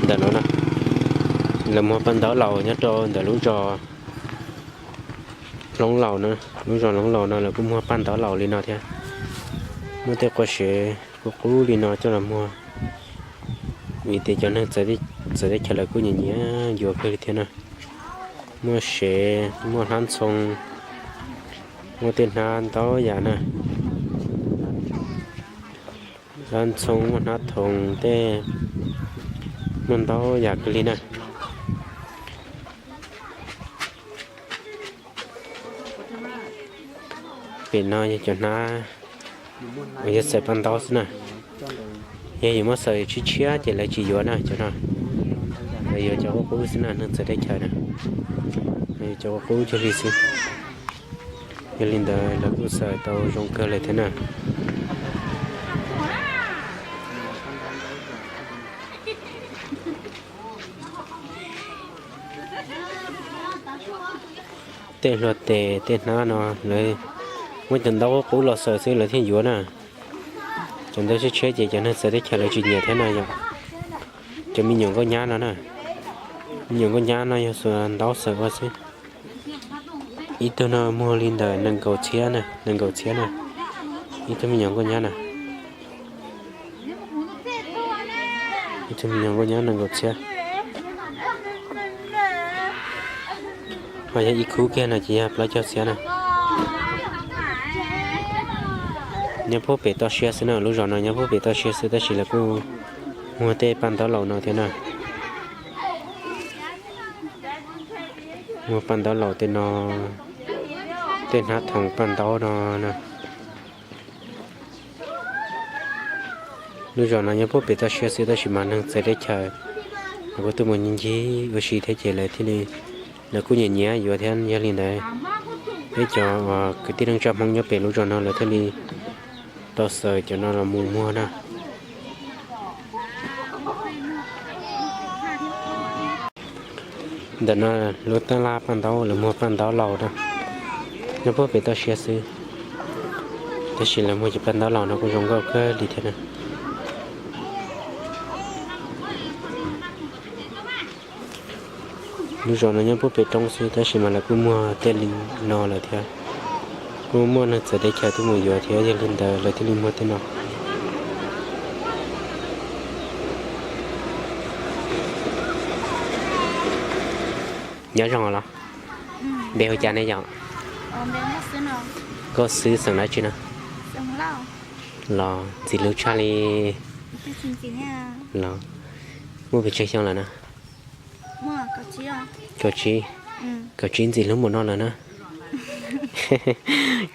Ntawm no na, lawv muag paj ntaub laus nyob rau ntawm lub zos Hloov Laus na, lub zos Hloov Laus no lawv kuj muag paj ntaub laus li no thiab. Muaj tej qhov sev qub qub li no coj los muag, vim tias cov neeg txawv teb chaws lawv kuj nyiam nyiam yuav kawg li thiab na. Muaj sev, muaj hnab ntxhoo, muaj tej hnab ntau yam na. Hnab ntxhoo, muaj hnab thoom tej, muaj ntau yam kawg li na. Pem no yog cov hnab uas yog xaws paj ntaub xwb na. Yog yuav muab xaws tshiab tshiab ces lawv tsis yuav na cov no. Lawv yuav cov qub qub xwb na, neeg txawv teb chaws na. Lawv yuav cov qub qub cuag li xwb. Yog li ntawd lawv kuj xaws tau zoo kawg lawm thiab na. Tej hlua tes tej hnab no lawv muab cov ntaub qub los xaws xwb lawv thiaj yuav na. Cov ntaub tshiab tshiab ces cov neeg txawv teb chaws lawv tsis nyiam thiab na yom. Cov me nyuam nkauj nyab no na, me nyuam nkauj nyab no yog xuas ntaub xaws ua xwb. Ib tug no muag li ntawm nees nkaum txhiab na, nees nkaum txhiab na. Ib tug me nyuam nkauj nyab na, ib tug me nyuam nkauj nyab nees nkaum txhiab. Ho yog ib khub kiag no ces yog plaub caug txhiab na. Nyob puag pem toj siab xwb na, lub zos no nyob puag pem toj siab xwb tab sis lawv kuj muag tej paj ntaub laus no thiab na. Muag paj ntaub laus tej no, tej hnab thoom paj ntaub no na. Lub zos no nyob puag pem toj siab xwb tab sis mas neeg txawv teb chaws lawv kuj tuaj mus ncig ncig ua si thiab ces lawv thiaj li, lawv kuj nyiam nyiam yuav thiab. Yog li ntawd peb cov kwv tij neej tsa Hmoob nyob pem lub zos no lawv thiaj li tau xaws cov no los mus muag na. Ntawm no lub tab laj paj ntaub, lawv muag paj ntaub laus na, nyob puag pem toj siab xwb, tab sis lawv muag cov paj ntaub laus no kuj zoo nkauj kawg li thiab na. Lub zos no nyob puag pem roob xwb tab sis mas lawv kuj muag tej li no lawm thiab. Kuj muaj neeg txawv teb chaws tuaj mus yuav thiab yog li ntawd lawv thiaj li muag tej no. Nyob zoo los? Npe hu cas nej yom? Nkauj Xwb, xeem dab tsi no? Los ntxim hlub tshaj li. Los muaj pes tsawg xyoo lawm na? Kaum tsib, kaum tsib ntxim hlub npaum no lawm na.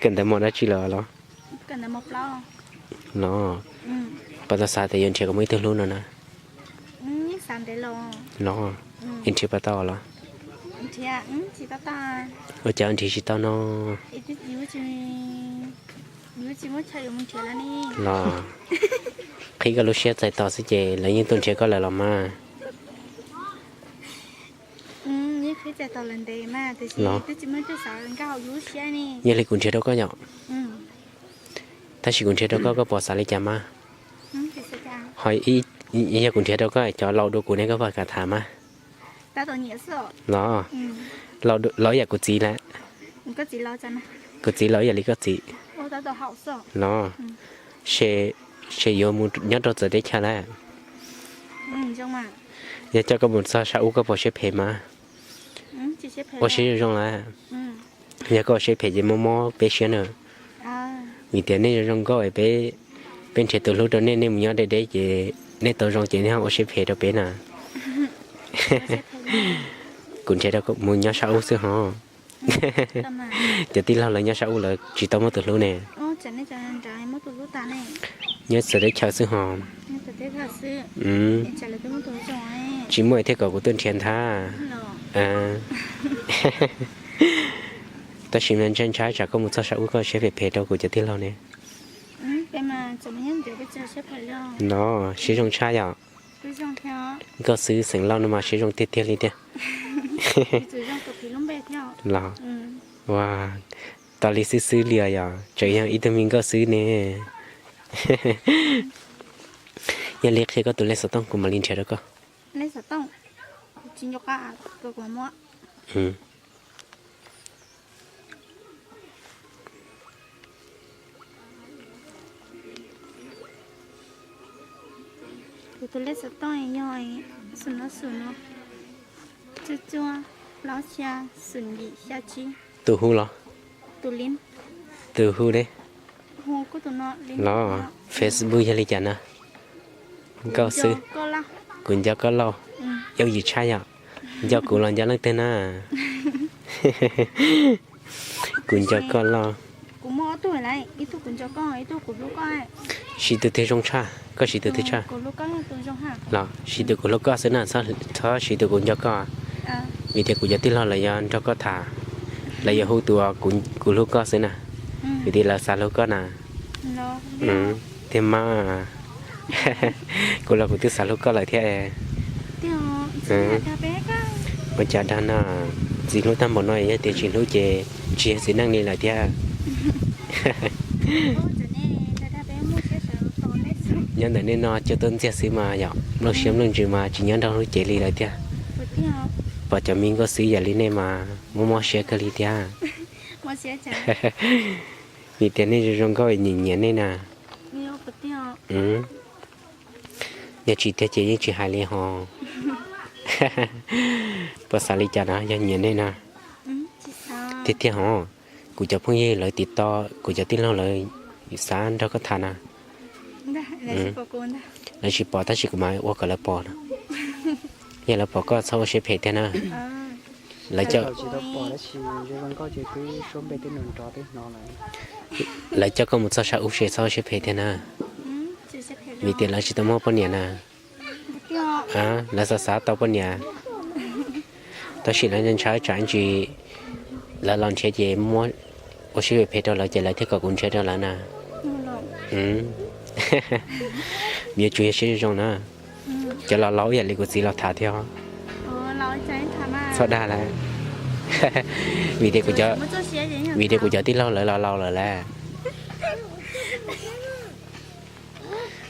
Kawm ntawv mos dab tsi lawm los? Los, puas tau xav tias yuav nrhiav kom muaj ib tug hlub no na? Los, nrhiav puas tau los? Ua cas nrhiav tsis tau no? Los, qhib koj lub siab txais tos xwb ces lawv yeej tuaj nrhiav koj lawm los mas. Los, yog li kuv nrhiav rau koj yom? Tab sis kuv nrhiav rau koj, koj puas xav li cas mas? Ho yog kuv nrhiav rau koj cov laus dua kuv ne koj puas kam tham mas? Los, laus yam kuv txiv lawm. Kuv txiv laus yam li koj txiv. Los, ces yuav mus nyob rau txawv teb chaws lawm. Yog coj koj mus txog sab ub koj puas siab phem mas? Ua siab zoo zoo lawm. Yog koj ua siab phem ces mob mob peb siab na. Vim tias nej zoo zoo nkauj, peb nrhiav tus hlub rau nej, nej mus nyob deb deb ces nej tau zoo ces nej ho ua siab phem rau peb na. Kuv nrhiav rau mus nyob sab ub xwb hos. Cov tij laug lawv nyob sab ub lawv tsis tau muaj tus hlub ne. Nyob txawv teb chaws xwb hos. Tsis muaj thiaj kom kuv tuaj nrhiav ntag. Tab sis mas ntshai ntshai tsam koj mus txog sab ub koj siab phem phem rau kuv cov tij laug ne. Los, siab zoo tshaj yom. Nkauj Xwb xeem Lauj no mas siab zoo tiag tiag li tiag. Los, ua, tos li xwb xwb li os yom, tseem yog ib tug me nkauj xwb ne. Yog li qhia koj tus lej xov tooj kuv mam li nrhiav rau koj. Lej xov tooj, tsis nco qab, kuv muab. Kuv tus lej xov tooj yog xum no xum no, cuaj cuaj, plaub xya, xum yim xya tsib. Tus hu los? Tus hu ne? Los, Facebook yog li cas na? Nkauj xwb. Kuv nco koj loj. Yooj yim tshaj yom. Nco kuv los nco leej twg na? Kuv nco koj loj. Siv tus twg zoo tshaj? Koj siv tus twg tshaj? Los siv tus kuv hlub koj xwb na, txhob siv tus kuv nco koj. Vim tias kuv cov tij laug lawv yuav nrog koj tham, lawv yuav hu tus kuv hlub koj xwb na. Vim tias lawv xav hlub koj na. Tiag mas, kuv los kuv twb xav hlub koj lawm thiab. Ua cas dag na, ntxim hlub tag npaum no yog tias tsis hlub ces tsis yog txiv neej li lawm thiab. Nyob ntawm nej no coj tuaj ntxiag xwb mas yom, nplooj siab nplooj ntsws mas tsis nyob nrog lub cev li lawm thiab. Pom cov me nkauj xwb yam li nej mas muaj mob siab kawg li thiab. Vim tias nej zoo zoo nkauj nyiam nyiam nej na. Yog tsis tiag ces yeej tsis hais li ho. Puas xav li cas na, yog nyiam nej na? Tiag tiag hov, kuv cov phooj ywg lawv tiv toj, kuv cov tij laug lawv xav nrog koj tham na. Lawv tsis pom tab sis kuv mam ua kom lawv pom no. Yog lawv pom koj txhob ua siab phem thiab na. Lawv coj, lawv coj koj mus txog sab ub ces txhob ua siab phem thiab na. Vim tias lawv tsis tau muaj poj niam na. Lawv xav xav tau poj niam, tab sis lawv ntshaw tsam ntsis lawv los nrhiav ces muab ua siab phem rau lawv ces lawv thiaj kom kuv nrhiav rau lawv na. Yuav tsum yog siab zoo zoo na. Cov laus laus ib yam li kuv txiv los tham thiab. Txhob dag lawm. Vim tias kuv cov, vim tias kuv cov tij laug lawv laus laus lawm lauj.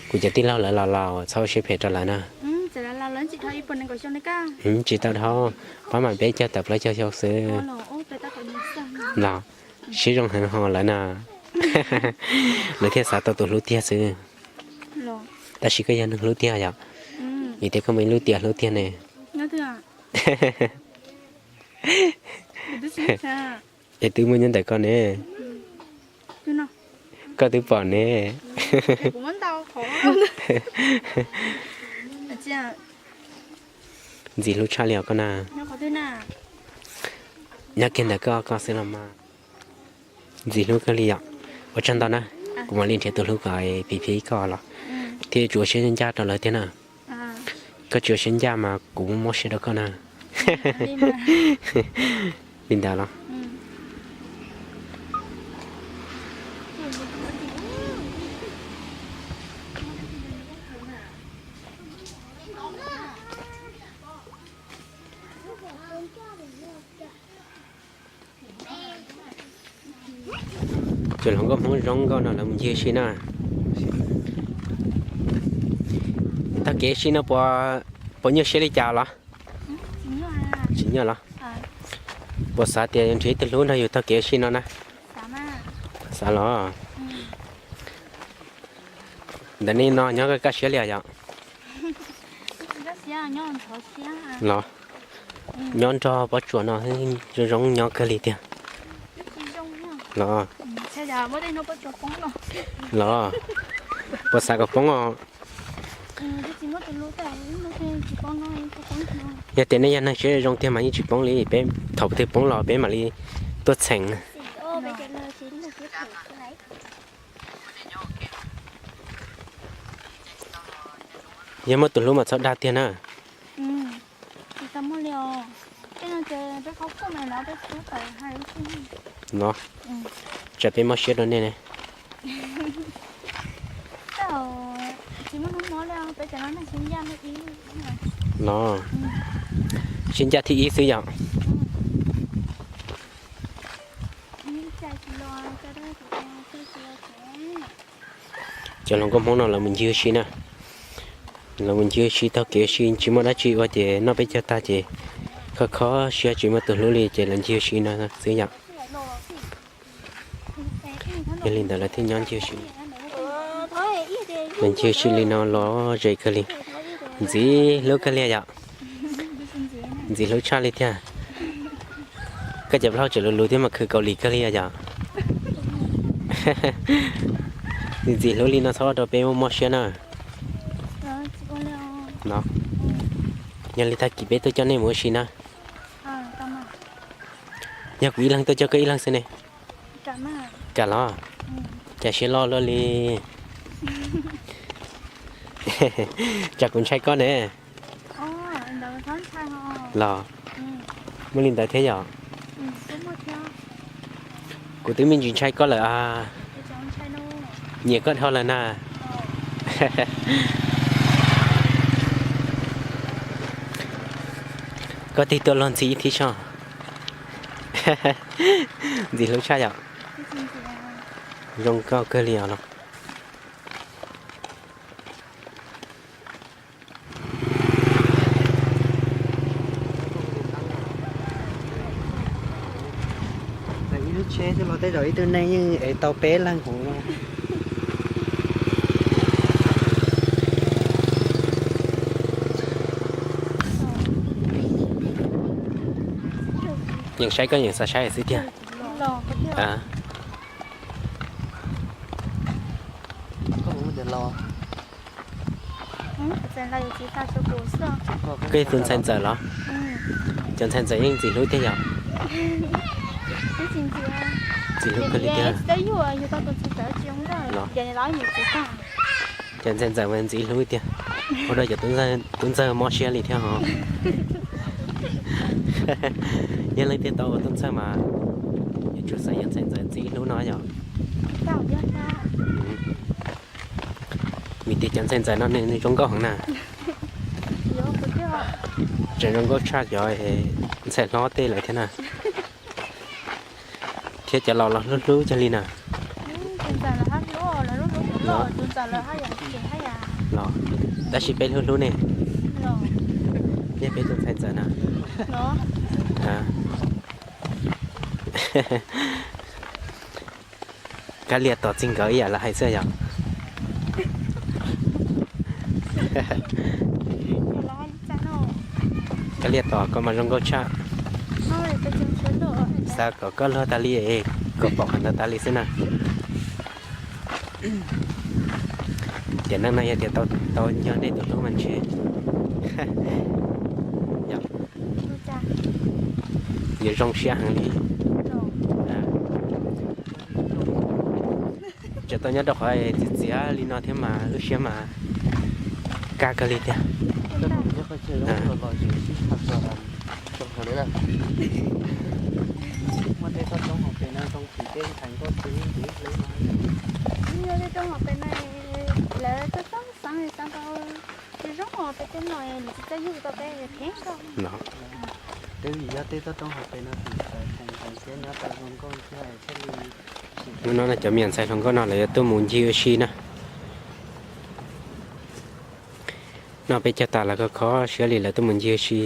Kuv cov tij laug lawv laus laus txhob ua siab phem rau lawv na. Tsis tau dhau, pab mam peb caug tawm plaub caug xyoo xwb. Los siab zoo heev ho lawv na. Lawv thiaj xav tau tus hlub tiag xwb. Tab sis koj yog neeg hlub tiag yom? Vim tias koj muaj ib lub tiam hlub tiag ne. Es twb muaj nyob ntawm koj ne. Koj twb pom ne. Ntxim hlub tshaj li os koj na. Nyob kiag ntawm koj, koj xwb los mas. Ntxim hlub kawg li yom. Ua tsaug ntau na, kuv mam li nrhiav tus hlub kom phim phim koj los. Thiab tsuas siab ncaj rau lawv thiab na. Koj tsis ua siab ncaj mas kuv muab mob siab rau koj na. Li ntawd los. Cov hluas nkauj Hmoob zoo nkauj no lawv mus ncig ua si na. Tag kev ua si no puas nyuaj siab li cas los? Tsis nyuaj los? Puas xav tias yuav nrhiav ib tug hlub nrog yus tag kev ua si no na? Xav los? Ntawm nej no nyob kaj siab li os yom? Los, nyob nrog pob tsuas no zoo zoo nyob kawg li tiag. Los, los, puas xav kom poob os? Yog tias nej yog neeg siab zoo tiag mas yeej tsis poob li, peb thaum twg poob los peb mam li tuaj txheem. Yog muaj tus hlub mas txhob dag tiag na. Los, tsam peb mob siab rau nej ne. Los, siab ncaj thib ib xwb yom. Cov hluas nkauj Hmoob no lawv mus ncig ua si na. Los mus ncig ua si taug kev ua si tsis muaj dab tsi ua ces noj peb caug tag ces kho kho siab tsis muaj tus hlub li ces los ncig ua si no xwb yom. Yog li ntawd lawv thiaj nyob ncig ua si. Los ncig ua si li no los ze kawg li. Ntxim hlub kawg li yom. Ntxim hlub tshaj li tiag. Koj cov plaub hau tseem luv luv thiab mas khwv Kaus Lim kawg li yom. Ntxim ntxim hlub li no txhob ua rau peb mob siab na. No, yog li tag kis peb tuaj coj nej mus ua si na. Yog kuv ib leeg tuaj coj koj ib leeg xwb ne. Kam los? Cas siab loj luaj li. Tsam kuv ntshai koj ne. Los, muaj li ntawd thiab yom. Kuv twb me ntsis ntshai koj lawm. Nyiam koj dhau lawm na. Koj tig tuaj luag ntxhi ib thib soj. Ntxim hlub tshaj yom. Zoo nkauj kawg li os los. Ib lub tsheb coj los tej zaum ib tug neeg yeej ev tau peb leeg huv no. Yeem saib koj yeem xav saib xwb tiag. Koj yog tus ntxhais ntxawm los? Cov ntxhais ntxawm yeej ntxim hlub tiag yom. Ntxim hlub kawg li tiag. Los, cov ntxhais ntxawm mas ntxim hlub tiag. Ua rau cov tub ntxawg mob siab li thiab hos. Yog leej twg tau ua tub ntxawg mas yuav tsum xav yog ntxhais ntxawm ntxim hlub no yom. Vim tias cov ntxhais ntxawm no nws zoo nkauj heev na. Tseem zoo nkauj tshaj cov ntxhais hlob tej lawm thiab na. Thiab cov laus los hlub hlub cog li na. Los, tab sis peb hlub hlub ne. Nej peb tus ntxhais ntxawm na. Kab lias tom txij nkawm ib yam lawv hais xwb yom. Kab lias tom koj mas zoo nkauj tshaj. Xav kom koj luag tas li, kom pom qhov ntawd tas li xwb na. Tiam neej no yog tias tau nco nej tus hlub mas ntshe yuav zoo siab heev li. Tseem tau nyob rau qhov txias txias li no thiab mas lub siab mas kaj kawg li tiag. Hnub no cov me nyuam ntxhais hluas nkauj no lawv yuav tuaj mus ncig ua si na. Noj peb caug tas lawv kho kho siab li lawv tuaj mus ncig ua si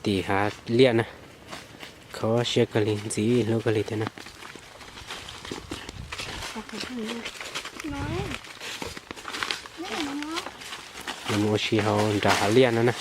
tim hav liaj na. Kho siab kawg li, ntxim hlub kawg li thiab na. Lawv mus ua si hauv nram hav liaj no na.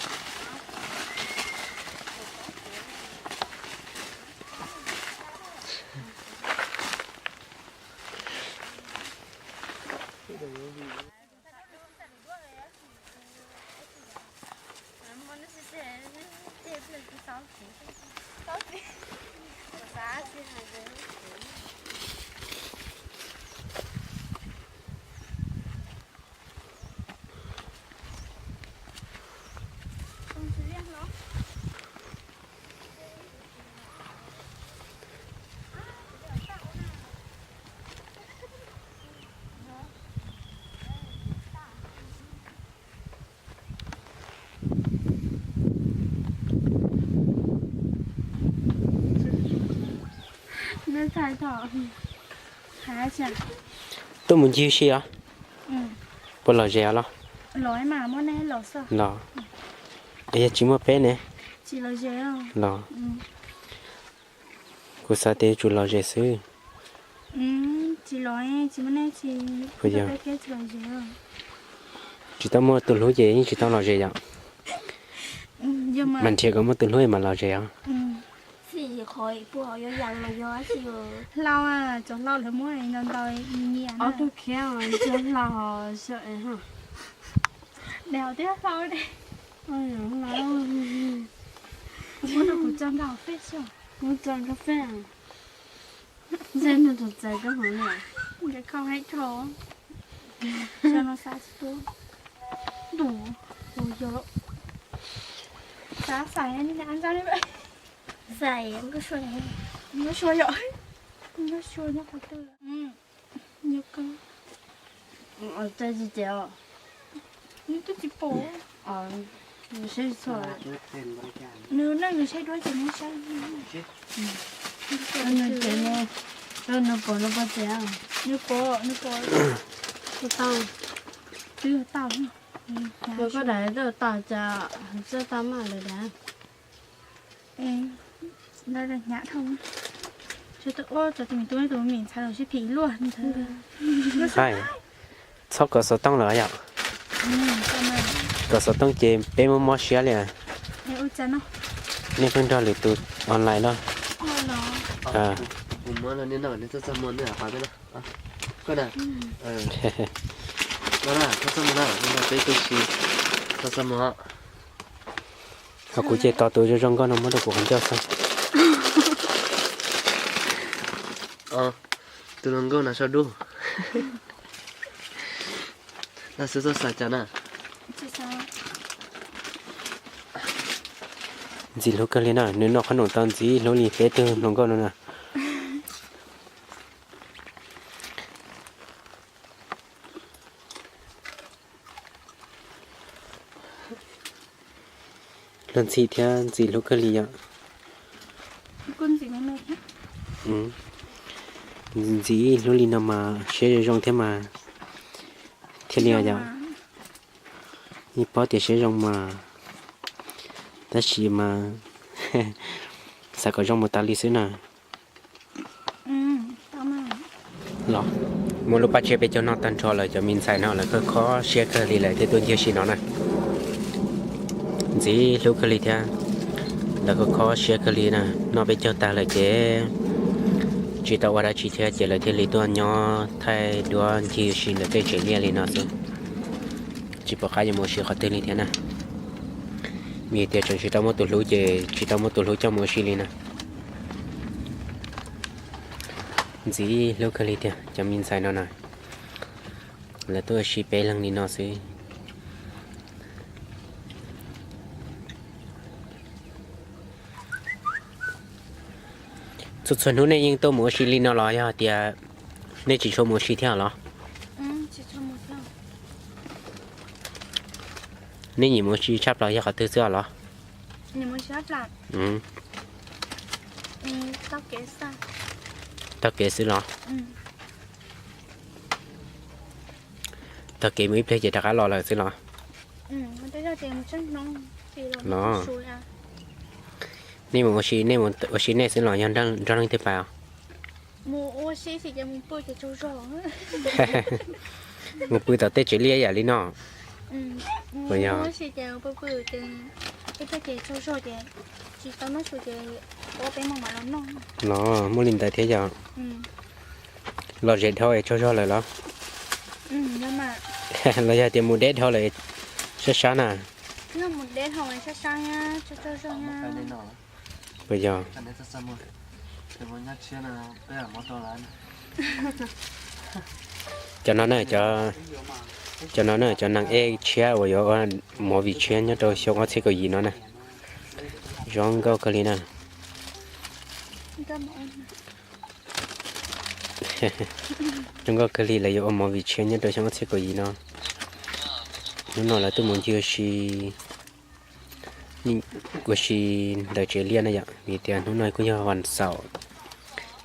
Tuaj mus ncig ua si os. Puas lom zem os los? Los mas muab nej los xwb. Los, yog tsis muaj peb ne? Tsis los ze. Los, kuv xav tias yuav tsum los ze xwb. Tsis los, tsis muaj nej, tsis, tsis tau muaj tus hlub ces yeej tsis tau los ze yom. Mas nrhiav kom muaj tus hlub mas los ze os. Hlau, cov hlau lawv muab ntau ntau nyiam na. Ob tug khiab, hlau, nws twb hlau. Muab rau kuv tso nkag fej xwb. Muab tso nkag fej. Ntshe nws tus txawv koj hov na. Nkawd kho heev dhau. Xyov no xav tsis tuaj. Ntuj, tus yog xav xaiv ntsa li. Xaiv nkauj sua, nkauj sua yom, nkauj sua nyob qhov twg? Nyob ko. Tsis ces os. Nws twb tsis pom. Nws saib txog. Nws, nws saib duab ces nws saib. Nws ces nws, nws pom nws pom ces. Nws pom, nws pom. Twb tau. Twb tau. Nws koj daim twb tau cas, twb tau mas lawm dav. Hnyav dhau. Tsis tau ua cov tus me tub, tus me ntxhais los sib phim luaj. Txhob kov xov tooj lawm yom. Kov xov tooj ces peb muab mob siab li. Nej pheej nrog lwm tus online no. Ho kuv ces tos tus zoo zoo nkauj no muab rau kuv qhov ncauj xwb. Tus hluas nkauj no sau dub. Laj xwb txoj xav cas na. Ntxim hlub kawg li na, nws noj qhob noom tau ntxim hlub li peb tug hluas nkauj no na. Luag ntxhi thiab ntxim hlub kawg li yom. Ntxim hlub li no mas siab zoo zoo thiab mas thiaj li yom. Yeej paub tias siab zoo mas, tab sis mas xav kom zoo mus tas li xwb na. Los, muab lub paj tsiab peb caug noj tag nrho lawm, cov me ntxhais no lawv kho kho siab kawg li lawm thiaj tuaj ncig ua si no na. Ntxim hlub kawg li thiab, lawv kho kho siab kawg li na. Noj peb caug tag lawm ces tsis tau ua dab tsi thiab ces lawv thiaj li tuaj nyob thaij duab ncig ua si ntawm tej tsev liaj li no xwb. Tsis pom qab yuav mus ua si qhov twg li thiab na. Vim tias tseem tsis tau muaj tus hlub ces tsis tau muaj tus hlub coj mus ua si li na. Ntxim hlub kawg li tiag cov me ntxhais no na. Lawv tuaj ua si peb leeg li no xwb. Txhua txhua hnub nej yeej tuaj mus ua si li no los yog tias nej tsis tshua mus ua si thiab los? Nej nyiam mus ua si tshaj plaws yog qhov twg xwb los? Taug kev xwb los? Taug kev mus ib pliag ces rov qab los lawm xwb los? Los, nej mus ua si, nej mus ua si nej xwb los yog nrog leej twg pais? Mus pw tom tej tsev liaj yam li no. Los muaj li ntawd thiab yog los ze dhau es tsaug zog lawm los? Los yog tias mus deb dhau lawm sab sab na? Puas yog? Cov no na, cov no na, cov neeg ej tshiab uas yuav ua movie tshiab nyob rau xyoo ob txhiab kaum yim no na. Zoo nkauj kawg li na. Zoo nkauj kawg li, lawv yuav ua movie tshiab nyob rau xyoo ob txhiab kaum yim no. Hnub no lawv tuaj mus ncig ua si, ua si ntawm tsev liaj na yom, vim tias hnub no kuj yog vas xaum,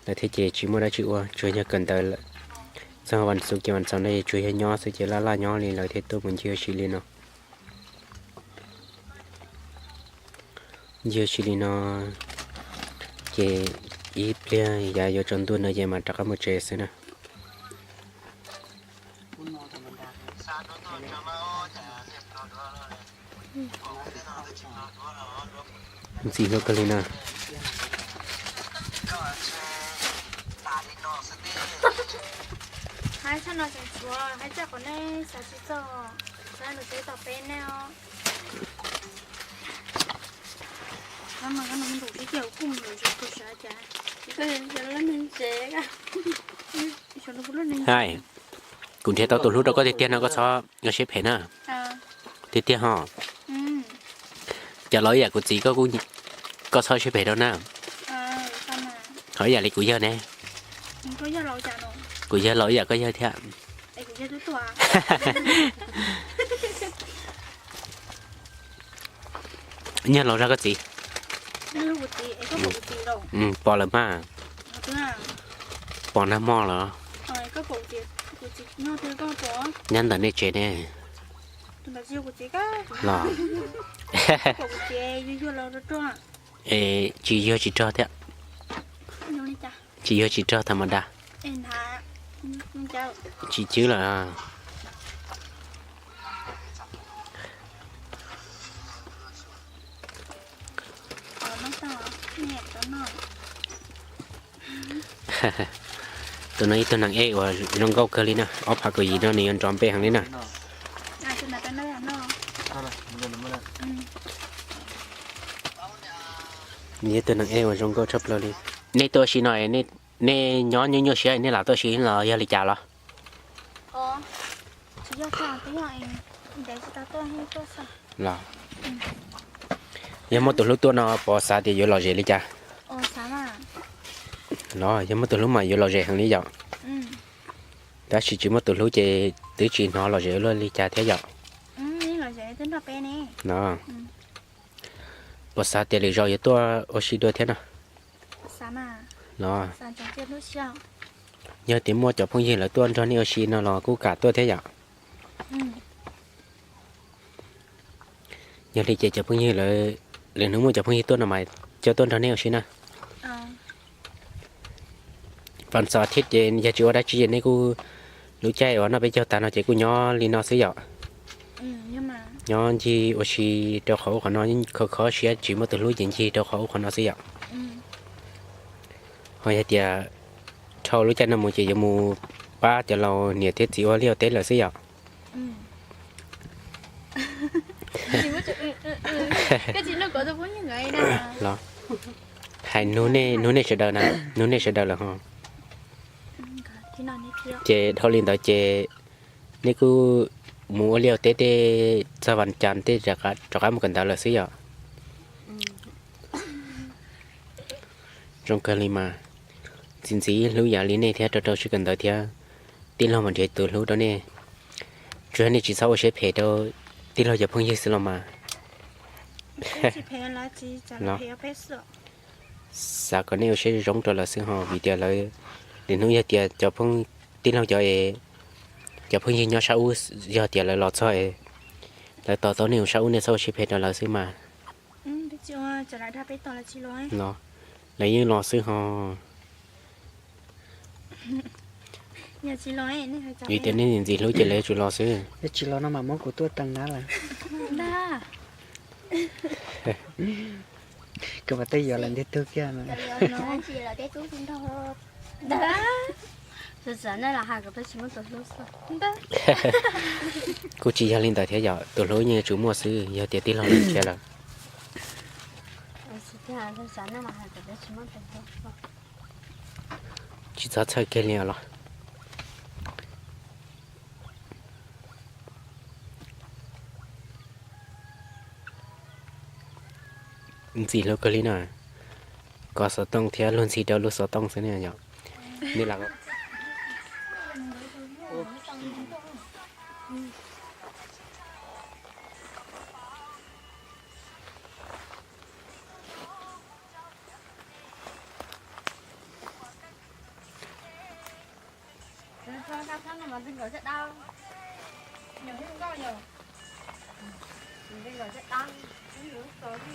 lawv thiaj ces tsis muaj dab tsi ua, tsuas yog kawm ntawv lawm. Txog vas xuv ces vas xuv no tsuas yog nyob xwb ces laj laj nyob li lawv thiaj tuaj mus ncig ua si li no. Ncig ua si li no ces ib pliag yav yuav tsaus ntuj no ces mam rov qab mus tsev xwb na. Ntxim hlub kawg li na. Hais txog no tseem tshuav hais txog qhov nej xav tsis txog, xav lus tsev tau peb nej os. Hais, kuv nrhiav tau tus hlub rau koj tiag tiag no koj txhob ua siab phem na. Tiag tiag ho. Cov laus ib yam kuv txiv koj, koj txhob siab phem rau na. Ho ib yam li kuv yawg ne. Kuv yawg laus ib yam koj yawg thiab. Nyob laus zog koj txiv. Pom lawm mas. Pom nag hmo los. Nyob ntawm nej tsev ne. Los. Es tsis yuag tsis rog thiab. Tsis yuag tsis rog tham mas da. Tsis cwb lawm. Tus no ib tug neeg ej uas zoo nkauj kawg li na, ob phav kaum yim no nws yuav nrov npe heev li na. Nws yog ib tug neeg ej uas zoo nkauj tshaj plaws li. Nej tuaj ua si no, nej nyob nyuaj nyuaj siab nej lam tuaj ua si los yog li cas los? Los, yog muaj tus hlub tuaj no puas xav tias yuav lom zem li cas? Los yog muaj tus hlub mas yuav lom zem heev li yom. Tab sis tsis muaj tus hlub ces twb tsis hnov lom zem ua luaj li cas thiab yom. No, puas xav tias lwm zaus yuav tuaj ua si dua thiab no? Los, yog tias muaj cov phooj ywg lawv tuaj nrog nej ua si no los kuj kam tuaj thiab yom. Yog li ces cov phooj ywg lawv, lwm hnub muaj cov phooj ywg tuaj no mas coj tuaj nrog nej ua si na. Vas xuv thiab ces yog tsis ua dab tsi ces nej kuj, lub caij uas noj peb caug tag no ces kuj nyob li no xwb yom. Nyob ncig ua si rau qhov ub qhov no, kho kho siab tsis muaj tus hlub ces ncig rau qhov ub qhov no xwb yom. Ho yog tias dhau lub caij no mus ces yuav mus pab cov laus niam thiab txiv ua liaj ua teb lawm xwb yom. Los, hais nug nej sawv daws na, nug nej sawv daws lawm ho. Ces dhau li ntawd ces nej kuj mus ua liaj ua teb tej, txog vas cas tej rov qab mus kawm ntawv lawm xwb yom. Zoo kawg li mas, ntxim ntxim hlub yam li nej thiab rau rau siab kawm ntawv thiab. Tij laug mam nrhiav tus hlub rau nej. Tsuas yog nej tsis txhob ua siab phem rau tij laug cov phooj ywg xwb los mas. Los, xav kom nej ua siab zoo rau lawv xwb ho vim tias lawv, lwm hnub yog tias cov phooj, tij laug cov, cov phooj ywg nyob sab ub, yog tias lawv los txog, lawv tos tau nej mus sab ub nej txhob ua siab phem rau lawv xwb mas. Los, lawv yeej los xwb ho. Vim tias nej ntxim hlub ces lawv yuav tsum los xwb. Tsis los no mas muab kuv tuaj teev na lawm. Kuv mam tej yuav lawm ntiag tug kiag no. Kuj tsis yog li ntawd thiab yom, tus hlub yeej yuav tsum muaj xwb yog tias tij laug nrhiav lawm. Tsis txhob txhawj kiag li os los. Ntxim hlub kawg li na. Kov xov tooj thiab luag ntxhi rau lub xov tooj xwb ne yom. Nej lam Mas nqi nkawd caj dab, yog ib nkauj yog nqi nkawd caj dab, ib lub txo li,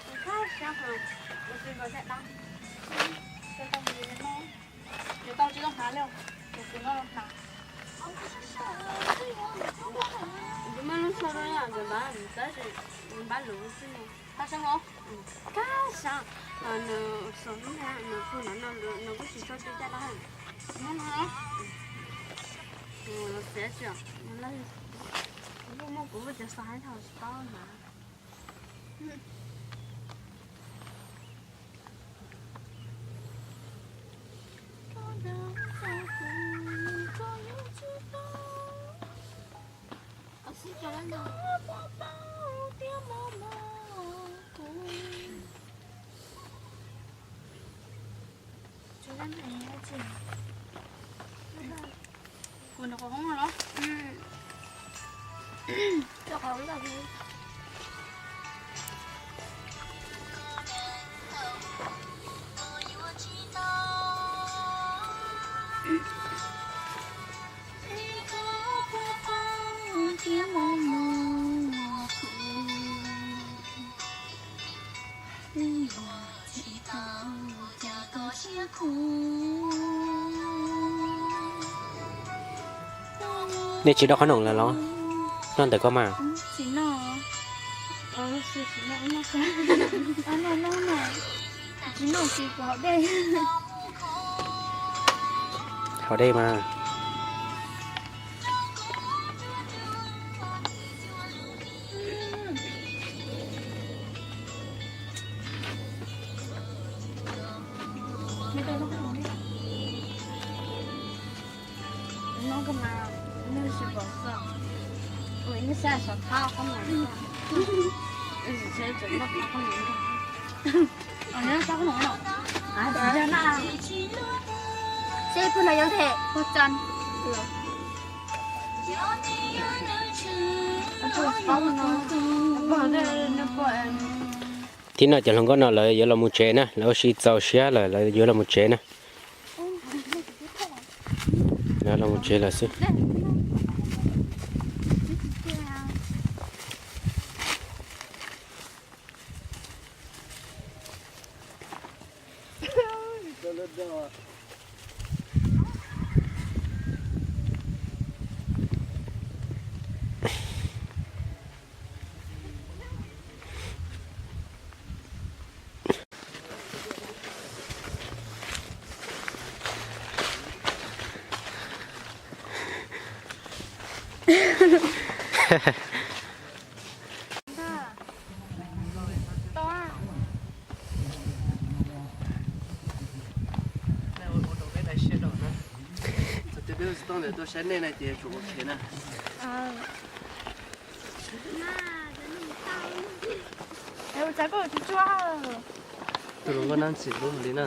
tus thab sab hos nqi nkawd caj dab, coj tau li no, yuav tau tsis tau hnav li, tus kuv no los hnav. Kuv muaj lub tsho rau yom, kuv npab, tab sis npab luv xwb no. Tab sab os, tab sab, nws xos ib na, nws pug no no, nws kuj tsis tso twg caj dab. Nws no, nws xiav tsis, nws laj, kuv muaj kuv cov xos hais thaum tsis paub na. Kuv nrog qhov hoob no los? Nej tsis noj qhob noom lawm los? Noj ntawm koj mas. Tsis noj. Tsis noj, tsis noj tsis pom haus dej. Haus dej mas. Thib no cov hluas nkauj no lawv yuav los mus tsev na, lawv ua si txaus siab lawm, lawv yuav los mus tsev na. Lawv los mus tsev lawm xwb. Txog twg peb ua tsis tau ntawm tuaj saib nej na ces tsum ua khiav na. Tus hluas nkauj nab ntxim hlub li na.